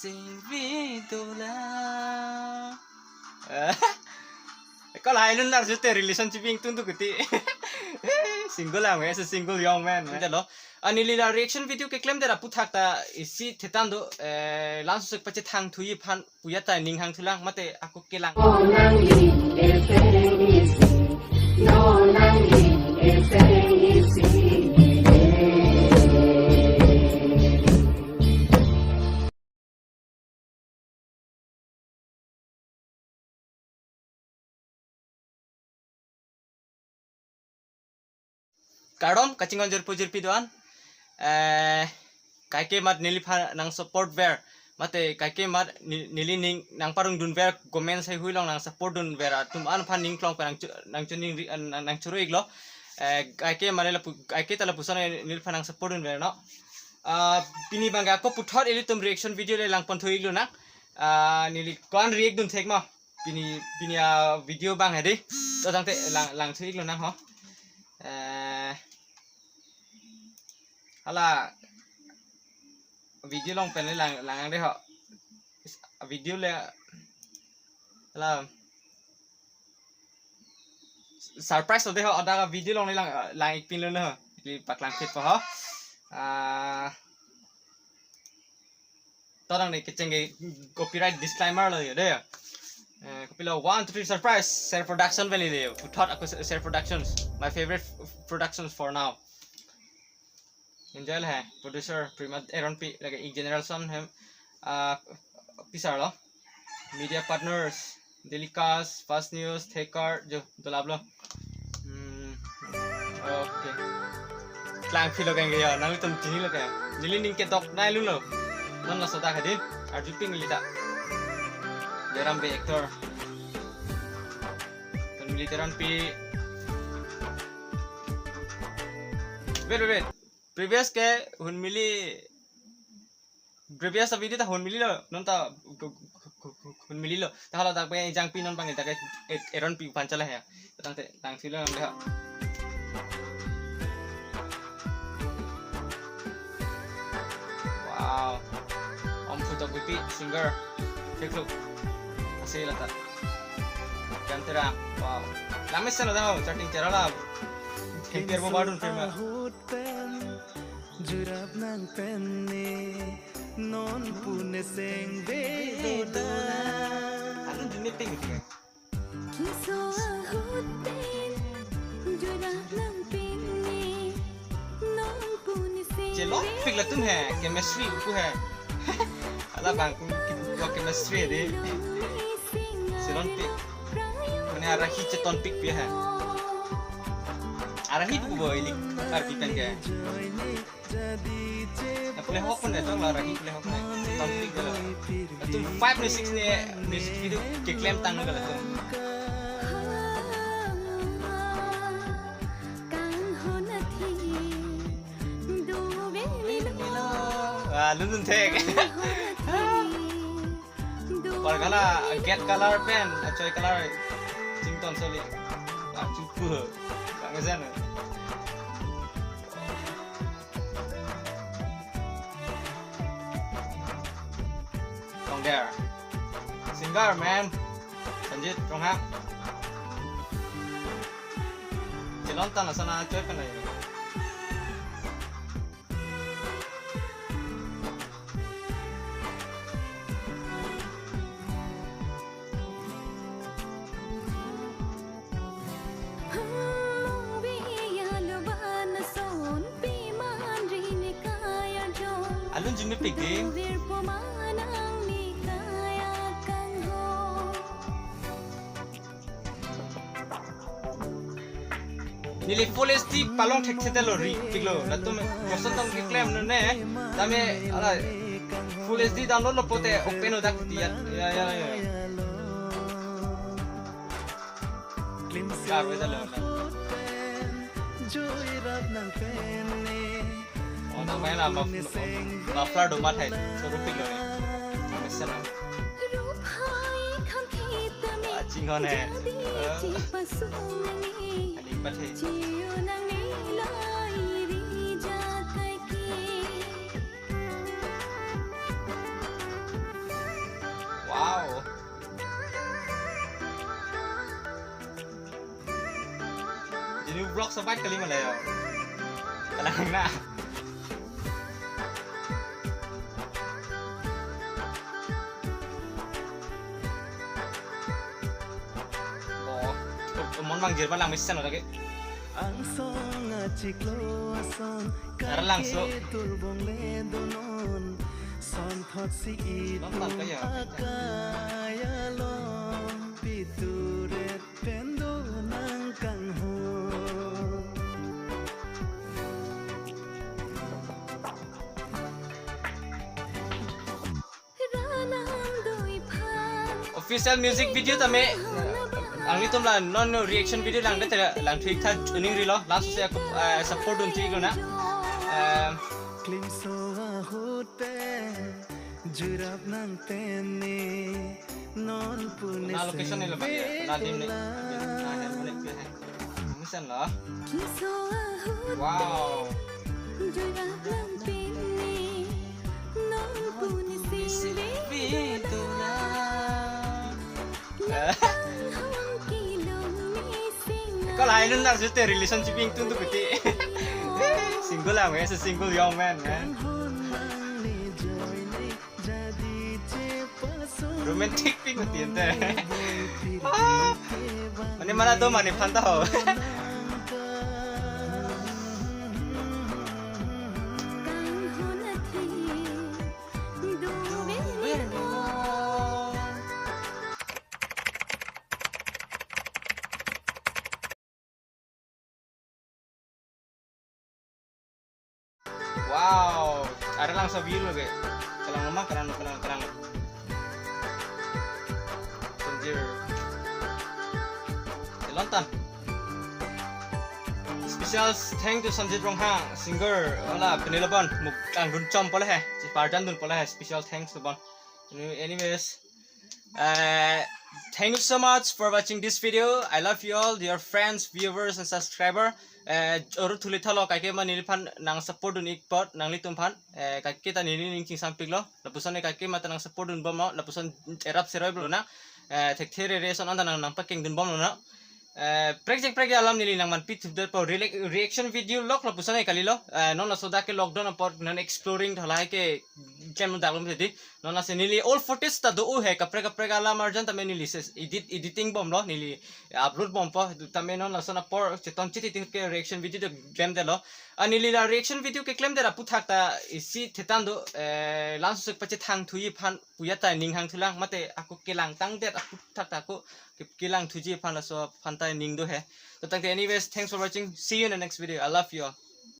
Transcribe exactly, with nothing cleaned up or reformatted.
Sing video la. Eh, ko lahai lun nar jute relationship ingtung tu kuti. Single lang, as a single young man. Ante lo. Ani lila reaction video keklem dera puthak ta isi thetan do, eh, langsung sek pache thang thuji aphan puya ta ning hang thulang mate ako kelang. Kardom, kachinghon jirpo jirpi do-an. Eh, kaike mat neliphan nang support ver. Mate kaike mat ni-, neli ning nang parong dun ver, comment sai hui long nang support dun ver atum an aphan ning klong pa nang chu-, nang chuning ri-, nang, nang churu iklo. Eh, kaike mane lapu, kaike ta lapuson neliphan nang support dun ver no. Ah, pini bang ako puthot ilitum reaction video le lang pon thu iklo nang. Ah, neli ko-an react dun thek ma. Pini, pini a video bang hedi. To tangte lang, lang thu iklo nang ho. Eh, hala video long pen le lang, lang de ho. Video le hala surprise lo de ho, ada video long le lang, lang ik pin lo no. Di paklang kit po ho. Ah, to tangte kecheng ke copyright disclaimer lo yo de. Eh, kopilo one, two, three, surprise. Ser Production pen le de. Puthot ako Ser Productions. My favorite f-, productions for now. Enjoy le hai. Producer Prima Aaron P, lake ik general son hem. Ah, pisar lo. Media partners, Daily Cast, Fast News, Thacker, jo, dolap lo. Hmm, okay. Klang philo keng yo, nangtum chini lo keng. Neli ning kedok nai lu lo. Non laso dak hedi, arju ping neli ta. Deram be actor. Ton militeran pi. Wait, wait, wait. Previous ke Hunmili, previous video ta Hunmili lo, non ta hu-, hu-, hu-, Hunmili lo. Ta hala dak pen ejang pi non bang dak ke Aaron P panchal ya. Tangte tang silo nang de ha. Wow. Om Phutok Bipi singer. Thek lo. Asi lata. Kantera. Wow. Lame sen ada ho, charting chera la. Kempir bo badun firma. Jurap nang pen ne non pune seng ve do da. Anu juni ping gitu ya. Kiso ahut pen jurap nang pen ne non pune seng. Chelong pik latum he, chemistry ku he. Ala bang ku, ku chemistry de. Chelong pik. Mane arahi cheton pik pi he. Arahi pu bo ili arpi pen ke. Pule hok pun de tong la arahi pule hok pun. Cheton pik gala. Tu five ne six ne music video keklem tang gala tu. Ah, lun lun thek. Pargala get color pen, achoi color. Chington soli. Ah, chupu. Kang zen. Tong der. Singer, man. Sanjit Ronghang. Chelon tan asana choi pen ai. Alun jumi pik di. Neli full H D palong thekthedetlo ri, piklo. Latum koson tong keklem no ne. Tame, ala, full H D download lo pote open o dak tiat. Ya, ya, ya. Kar weda lo. Oh, nang main lah, muff-, muffler do mat hai. So, rupik lo ni. Mesen lah. Aching hon hai. Aning pat hai. Vlog sobat kali mana ya? Kalang na. Oh, mon mang jirba lang mesen lagi. Angsong achiklo ason. Ara langso. Kake turbong le donon. Son thot si itum kaya. Akaya lo. Pituret pendo nang kangho. Official music video tame, eh, nanglitum la non reaction video lang det, lang thuik tha tuning rilo, laso se aku, eh, support dun thuik lo na. Eh, Klimso ahut pen jurap nang teni non puni. Na location ni lo ba ya? Na dim ni. Na harmonic ke hai. Misan lo. Wow. Kalau hai nun nar jute relationship ingtun tu kuti. Single lang, as a single young man, man. Romantic pik mati ente. Ah. Mane mana do mane phanta ho. Wow, ara langso view lagi. Kalang ma, kalang, kalang, kalang. Sanjir. Lontan. Special thank to Sanjit Ronghang, singer, wala, penelabon, muk ang dun chom pole hai, si parjan dun pole hai, special thanks to bon. Anyways, uh, thank you so much for watching this video. I love you all, dear friends, viewers, and subscriber. Eh, oru thuli thalo kaike ma neliphan nang support dun ik apot nanglitum aphan. Eh, kaike ta neli ning chingsam piklo. Lapuson kaike ma ta nang support dun bom lo. Lapuson erap seroi blo na. Eh, thekthe rere ason anta nang nang pakeng dun bom lo na. Eh, prekjeng prekjeng alam neli nang manpi thup det po, re-, reaction video lok lapuson kalilo. Eh, non laso dak ke lockdown apot non exploring thalai ke klem dak lom tadi. Non lasi neli all footage ta do-o hai, kaprek kaprek alam arjan tame neli ses edit, editing bom lo, neli upload bom po, tame non lason apor cheton chiti ti ke reaction video do klem det lo. Ah, neli la reaction video ke klem det aphuthak ta isi thetan do, eh, langsung pachethang thuji aphan puya ta ning hang thulang, mate ako kelang tang det aphuthak ta ako ke-, kelang thuji aphan laso aphan ta ning do hai. To tangte anyways, thanks for watching. See you in the next video. I love you all.